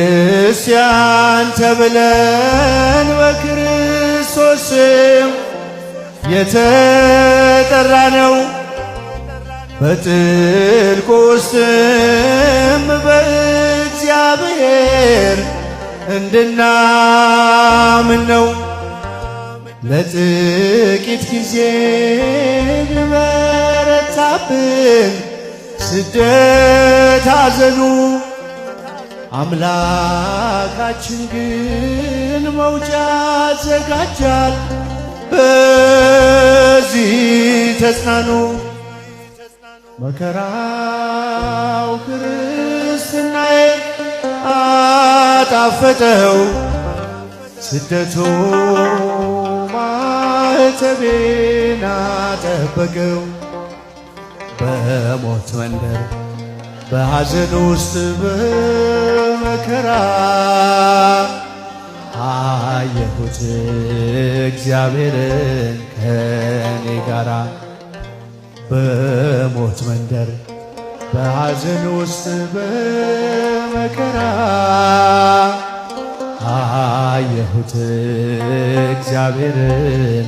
ክርስቲያን ተብለን በክርስቶስ ስም የተጠራነው በጥልቁ ውስጥም በእግዚአብሔር እንድናምን ነው። ለጥቂት ጊዜ ቢበረታብን ስደት ሐዘኑ፣ አምላካችን ግን መውጫ ያዘጋጃል። በዚህ ተጽናኑ። መከራው ክርስትናዬ አጣፈጠው፣ ስደቱ ማዕተቤን አጠበቀው። በሞት መንደር በሐዘን ውስጥ በመከራ አየሁት እግዚአብሔርን ከኔ ጋራ። በሞት መንደር በሐዘን ውስጥ በመከራ አየሁት እግዚአብሔርን